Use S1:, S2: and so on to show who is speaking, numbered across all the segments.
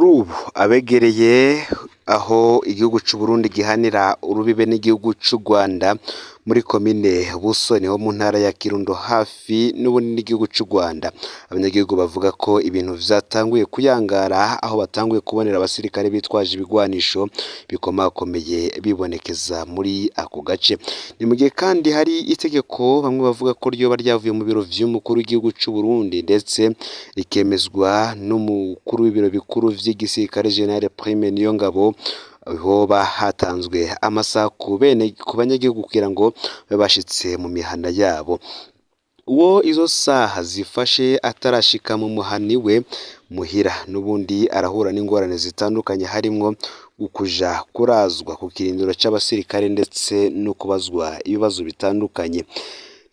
S1: Kuri ubu abegereye aho igihugu c'Uburundi gihanira urubibe n'igihugu c'u Rwanda muri komine Busoni ho mu ntara ya Kirundo hafi n'ubundi n'igihugu c'u Rwanda, abanyagihugu bavuga ko ibintu vyatanguye kuyangara aho batanguye kubonera abasirikare bitwaje ibigwanisho bikomakomeye bibonekeza muri ako gace. Ni mu gihe kandi hari itegeko bamwe bavuga ko ryoba ryavuye mu biro vy'umukuru w'igihugu c'Uburundi ndetse rikemezwa n'umukuru w'ibiro bikuru vy'igisirikare General Prime Niyongabo, hoba hatanzwe amasaha ku bene ku banyagihugu kugira ngo babe bashitse mu mihana yabo. Uwo izo saha zifashe atarashika mu muhani we muhira n'ubundi arahura n'ingorane zitandukanye harimwo ukuja kurazwa ku kirindiro c'abasirikare ndetse no kubazwa ibibazo bitandukanye.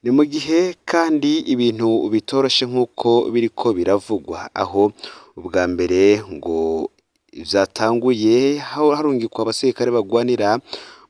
S1: Ni mu gihe kandi ibintu bitoroshe nk'uko biriko biravugwa, aho ubwa mbere ngo vyatanguye harungikwa abasirikare bagwanira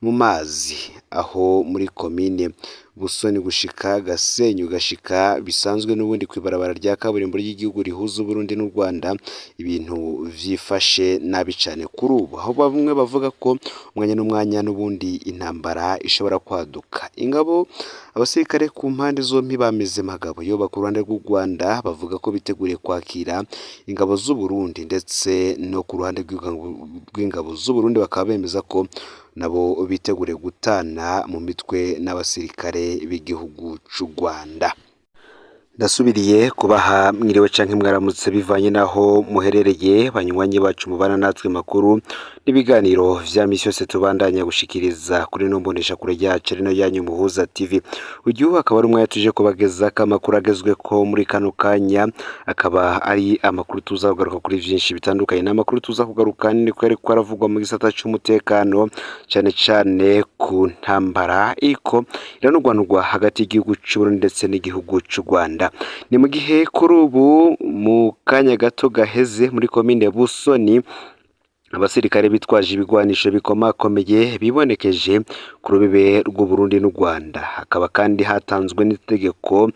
S1: mu mazi, aho muri komine Busoni gushika Gasenyi ugashika bisanzwe n'ubundi kw'ibarabara rya kaburimbo ry'igihugu rihuza Uburundi n'u Rwanda, ibintu vyifashe nabi cane kuri ubu, aho bamwe bavuga ko umwanya n'umwanya n'ubundi intambara ishobora kwaduka. Ingabo abasirikare ku mpande zompi bameze magabo, yoba ku ruhande rw'u Rwanda bavuga ko biteguriye kwakira ingabo z'Uburundi ndetse no ku ruhande rw'ingabo z'Uburundi bakaba bemeza ko nabo biteguriye gutana mu mitwe n'abasirikare b'igihugu c'u Rwanda. Ndasubiriye kubaha mwiriwe canke mwaramutse bivanye naho muherereye, banywanyi bacu mubana natwe makuru n'ibiganiro vya misi yose tubandanya gushikiriza kuri ino mboneshakure yacu ari nayo yanyu Muhuza TV. Uyu akaba ari umwanya tuje kubagezako amakuru agezweko muri kano kanya, akaba ari amakuru tuza kugaruka kuri vyinshi bitandukanye. Ni amakuru tuza kugaruka niko yariko aravugwa mu gisata c'umutekano, cane cane ku ntambara iriko iranugwanugwa hagati y'igihugu c'Uburundi ndetse n'igihugu c'u Rwanda. Ni mu gihe kuri ubu mu kanya gato gaheze muri komine Busoni abasirikare bitwaje ibigwanisho bikomakomeye bibonekeje ku rubibe rw'Uburundi n'u Rwanda. Hakaba kandi hatanzwe n'itegeko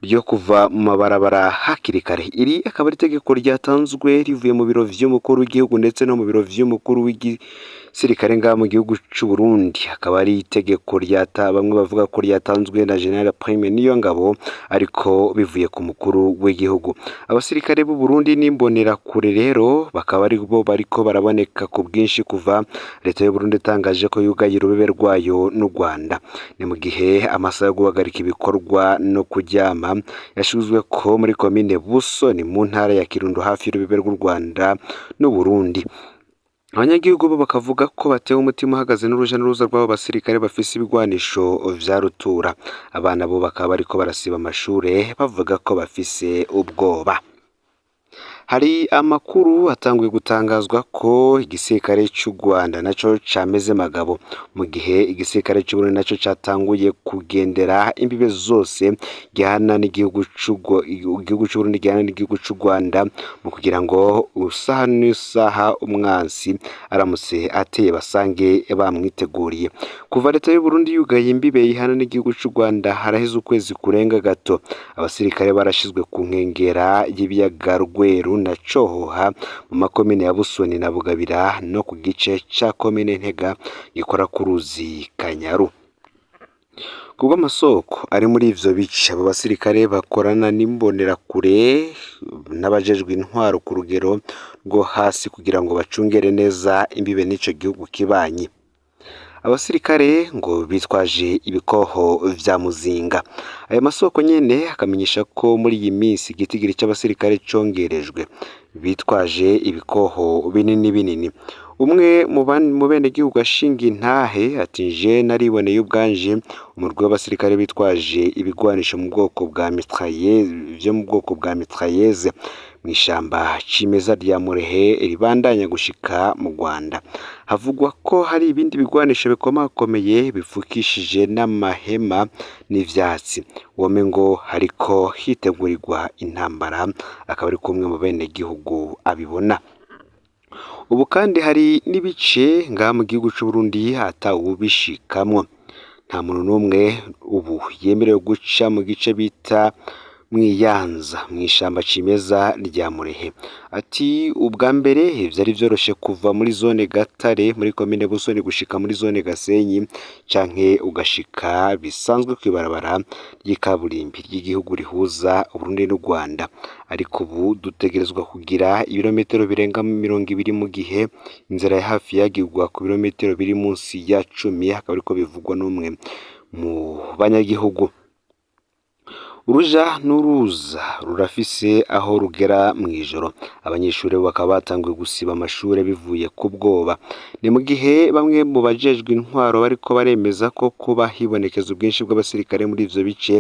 S1: ryo kuva mu mabarabara hakiri kare. Iri akaba ari itegeko ryatanzwe rivuye mu biro vy'umukuru w'igihugu ndetse no mu biro vy'umukuru w'igisirikare ngaha mu gihugu c'Uburundi. Akaba ari itegeko ryata bamwe bavuga ko ryatanzwe na General Prime Niyongabo ariko bivuye ku mukuru w'igihugu. Abasirikare b'u Burundi n'imbonerakure rero bakaba ari bo bariko baraboneka ku bwinshi kuva leta y'u Burundi itangaje ko yugaye urubibe rwayo n'u Rwanda. Ni mu gihe amasaha yo guhagarika ibikorwa no kuryama yashizwe ko muri komine Busoni mu ntara ya Kirundo hafi y'urubibe rw'u Rwanda n'Uburundi. Abanyagihugu bo bakavuga ko batewe umutima uhagaze n'uruja n'uruza rw'abo basirikare bafise ibigwanisho vya rutura. Abana bo bakaba bariko barasiba amashure bavuga ko bafise ubwoba. Hari amakuru atanguye gutangazwa ko igisirikare c'u Rwanda naco cameze magabo, mu gihe igisirikare c'Uburundi naco catanguye kugendera imbibe zose gihana n'igihugu c'Uburundi gihana n'igihugu c'u Rwanda, mu kugira ngo isaha n'isaha umwansi aramutse ateye basange bamwiteguriye. Kuva leta y'Uburundi yugaye imbibe ihana n'igihugu c'u Rwanda haraheze ukwezi kurenga gato, abasirikare barashizwe ku nkengera y'ibiyaga Rweru na Cohoha mu makomine ya Busoni na Bugabira no ku gice ca komine Ntega gikora ku ruzi Kanyaru. Kubw'amasoko ari muri ivyo bice, abo basirikare bakorana n'imbonerakure n'abajejwe intwaro ku rugero rwo hasi kugira ngo bacungere neza imbibe n'ico gihugu kibanyi. Abasirikare ngo bitwaje ibikoho vya muzinga. Ayo masoko nyene akamenyesha ko muri iyi minsi igitigiri c'abasirikare congerejwe, bitwaje ibikoho binini binini. Umwe mu benegihugu ashinga intahe ati: "Je nariboneye ubwanje umurwi w'abasirikare bitwaje ibigwanisho mu bwoko bwa mitrailleuses vyo mu bwoko bwa mitrailleuses mw'ishamba cimeza rya Murehe ribandanya gushika mu Rwanda. Havugwa ko hari ibindi bigwanisho bikomakomeye bifukishije n'amahema n'ivyatsi, womengo hariko hitegurirwa intambara." Akaba ari kumwe mu benegihugu abibona. Ubu kandi hari n'ibice ngaha mu gihugu c'Uburundi atawubishikamwo. Nta muntu n'umwe ubu yemerewe guca mu gice bita Mwiyanza mw'ishamba cimeza rya Murehe. Ati ubwa mbere vyari vyoroshe kuva muri zone Gatare muri komine Busoni gushika muri zone Gasenyi canke ugashika bisanzwe kw'ibarabara ry'ikaburimbi ry'igihugu rihuza Uburundi n'u Rwanda, ariko ubu dutegerezwa kugira ibirometero birenga 20 mu gihe inzira ya hafi yagirwa ku birometero biri munsi ya 10, akaba ariko bivugwa n'umwe mu banyagihugu. Uruja n'uruza rurafise aho rugera mw'ijoro, abanyeshure bakaba batanguye gusiba amashure bivuye ku bwoba. Ni mu gihe bamwe mu bajejwe intwaro bariko baremeza ko kuba hibonekeza ubwinshi bw'abasirikare muri ivyo bice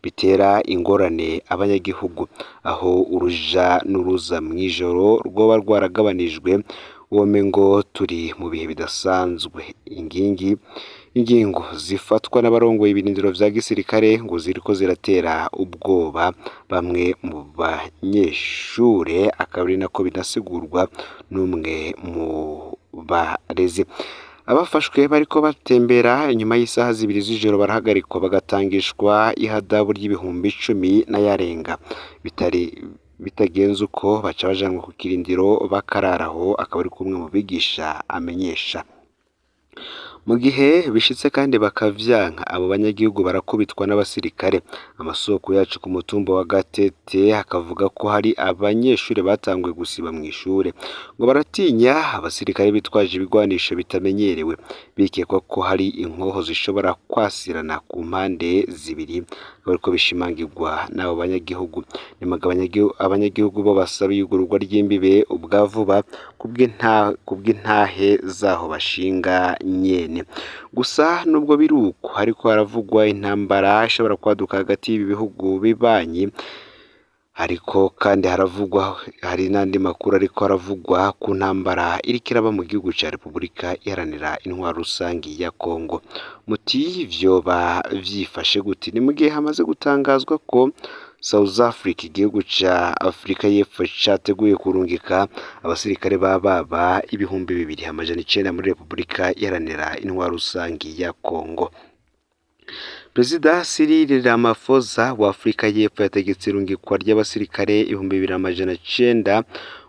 S1: bitera ingorane abanyagihugu, aho uruja n'uruza mw'ijoro rwoba rwaragabanijwe womengo turi mu bihe bidasanzwe. Ingingo zifatwa n'abarongoye ibirindiro vya gisirikare ngo ziriko ziratera ubwoba bamwe mu banyeshure, akaba ari nako binasigurwa n'umwe mu barezi. Abafashwe bariko batembera inyuma y'isaha 2 z'ijoro barahagarikwa bagatangishwa ihadabu ry'ibihumbi 10 n'ayarenga, bitagenze uko baca bajanwa ku kirindiro bakararaho, akaba ari kumwe mu bigisha amenyesha. Mu gihe bishitse kandi bakavyanka, abo banyagihugu barakubitwa n'abasirikare. Amasoko yacu ku mutumba wa Gatete akavuga ko hari abanyeshure batanguye gusiba mw'ishure ngo baratinya abasirikare bitwaje ibigwanisho bitamenyerewe, bikekwa ko hari inkoho zishobora kwasirana ku mpande zibiri, bariko bishimangirwa n'abo banyagihugu. Abanyagihugu bo basaba iyugururwa ry'imbibe ubwa vuba kubw'intahe zaho bashinga nyene. Gusa nubwo biri uko, hariko haravugwa intambara ishobora kwaduka hagati y'ibi bihugu bibanyi, ariko kandi haravugwa hari n'andi makuru ariko haravugwa ku ntambara iriko iraba mu gihugu ca Repubulika Iharanira Intwaro Rusangi ya Kongo. Muti vyoba vyifashe gute? Ni mu gihe hamaze gutangazwa ko South Africa, igihugu ca Afrika y'Epfo, categuye kurungika abasirikare b'ababa 2900 muri Repubulika Iharanira Intwaro Rusangi ya Kongo. Perezida Cyril Ramaphosa wa Afrika y'Epfo yategetse irungikwa ry'abasirikare 2900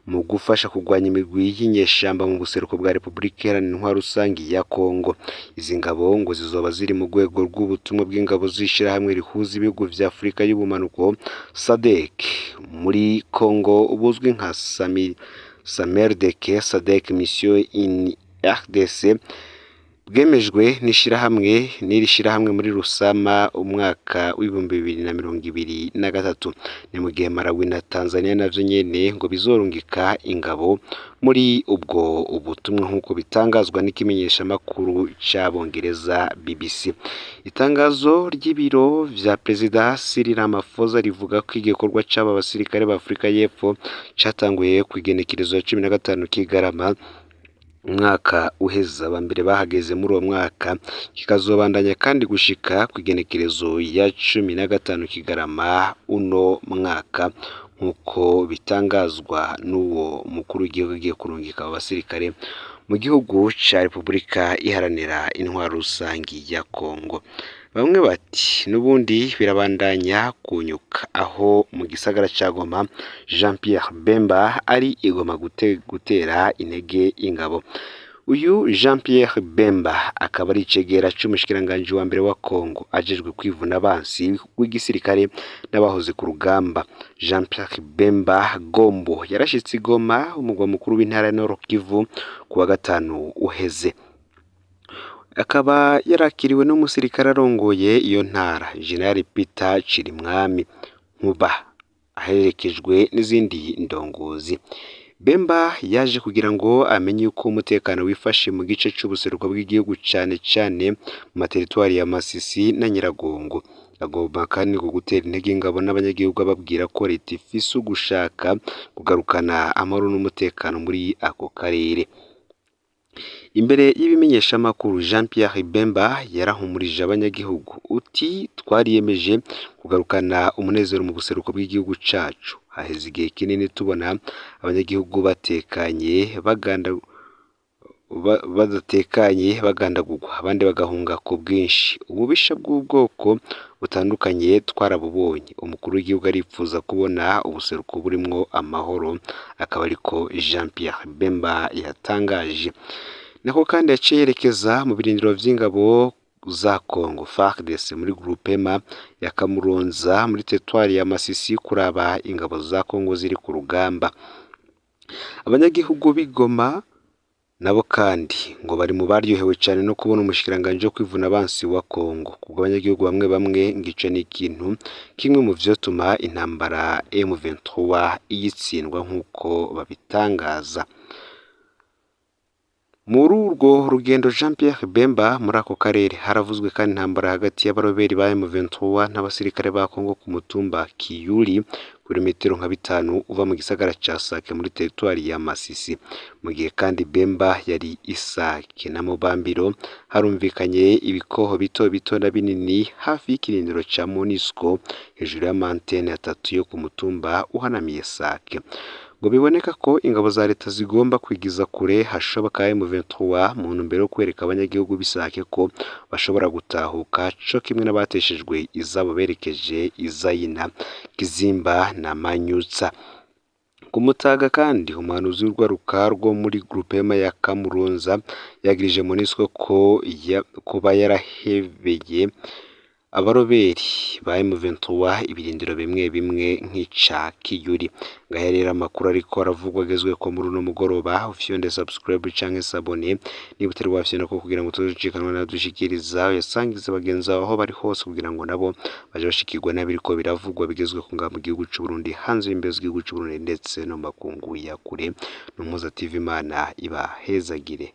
S1: mu gufasha kurwanya imigwi y'inyeshamba mu buseruko bwa Repubulika Iharanira Intwaro Rusangi ya Kongo. Izi ngabo ngo zizoba ziri mu rwego rw'ubutumwa bw'ingabo z'ishirahamwe rihuza ibihugu vya Afrika y'ubumanuko SADC muri Kongo, buzwi nka SAMIDRC, SADC Mission in RDC, bwemejwe n'ishirahamwe n'iri shirahamwe muri Rusama umwaka w'2023. Ni mu gihe Malawi na Tanzania navyo nyene ngo bizorungika ingabo muri ubwo ubutumwa, nk'uko bitangazwa n'ikimenyeshamakuru c'Abongereza BBC. Itangazo ry'ibiro vya Perezida Cyril Ramaphosa rivuga ko igikorwa c'aba basirikare ba Afrika y'Epfo catanguye kw'igenekerezo ya 15 Kigarama umwaka uheze, abambere bahageze muri uwo mwaka, kikazobandanya kandi gushika kw'igenekerezo ya 15 Kigarama uno mwaka, nk'uko bitangazwa n'uwo mukuru w'igihugu agiye kurungika abo basirikare mu gihugu ca Repubulika Iharanira Intwaro Rusangi ya Kongo. Bamwe bati n'ubundi birabandanya kunyuka, aho mu gisagara ca Goma Jean Pierre Bemba ari i Goma gutera intege ingabo. Uyu Jean Pierre Bemba akaba ari icegera c'umushikiranganji wa mbere wa Kongo ajejwe kwivuna abansi w'igisirikare n'abahoze ku rugamba. Jean Pierre Bemba Gombo yarashitse i Goma, umugwa mukuru w'intara ya Nord Kivu, ku wa gatanu uheze. Akaba yarakiriwe n'umusirikare arongoye iyo ntara, General Peter Cirimwami Nkuba, aherekejwe n'izindi ndongozi. Bemba yaje kugira ngo amenye uko umutekano wifashe mu gice c'ubuseruko bw'igihugu, cane cane mu materitwari ya Masisi na Nyiragongo. Agomba kandi ngo gutera intege ingabo n'abanyagihugu, ababwira ko leta ifise ugushaka kugarukana amahoro n'umutekano muri ako karere. Imbere y'ibimenyeshamakuru, Jean Pierre Bemba yarahumurije abanyagihugu uti twariyemeje kugarukana umunezero mu buseruko bw'igihugu cacu. Haheze igihe kinini tubona abanyagihugu batekanye badatekanye bagandagurwa, abandi bagahunga ku bwinshi. Ububisha bw'ubwoko butandukanye twarabubonye. Umukuru w'igihugu aripfuza kubona ubuseruko burimwo amahoro, akaba ariko Jean Pierre Bemba yatangaje. Nako kandi yaciye yerekeza mu birindiro vy'ingabo za Congo FARDC muri groupema ya Kamuronza muri teritwari ya Masisi kuraba ingabo za Congo ziri ku rugamba. Abanyagihugu b'i Goma nabo kandi ngo bari mu baryohewe cane no kubona umushikiranganji wo kwivuna abansi wa Congo. Kubwo abanyagihugu bamwe bamwe ngo ico ni ikintu kimwe mu vyotuma intambara M23 iyitsindwa nk'uko babitangaza. Muri urwo rugendo Jean Pierre Bemba muri ako karere haravuzwe kandi intambara hagati y'abaroberi ba M23 n'abasirikare ba Congo ku mutumba Kiyuli, kilometero nka 5 uva mu gisagara ca Sake muri teritwari ya Masisi. Mu gihe kandi Bemba yari i Sake na Mubambiro, harumvikanye ibikoho bito bito na binini hafi y'ikirindiro ca MONUSCO hejuru y'amantene atatu yo ku mutumba uhanamiye Sake. Ngo biboneka ko ingabo za leta zigomba kwigiza kure hashoboka M23 mu ntumbero yo kwereka abanyagihugu b'i Sake ko bashobora gutahuka, co kimwe n'abateshejwe izabo berekeje i Zayina, Kizimba na Manyutsa. Ku Mutaga kandi umuhanuzi w'urwaruka rwo muri groupema ya Kamuronza yagirije MONUSCO ko kuba yarahebeye abaroberi ba M23 ibirindiro bimwe bimwe nk'ica Kiyuri. Ngaya rero amakuru ariko aravugwa agezweko muri uno mugoroba. Ufyonde subscribe canke s'abonner niba utari wafyonda ko kugira ngo tuzocikanwa nadushikiriza, uyasangize bagenzi bawe aho bari hose kugira ngo nabo baje bashikirwa n'abiriko biravugwa bigezweko ngaha mu gihugu c'u Burundi, hanze y'imbibe z'igihugu c'u Burundi ndetse no mu makungu ya kure. N'Umuhoza TV, Imana ibahezagire.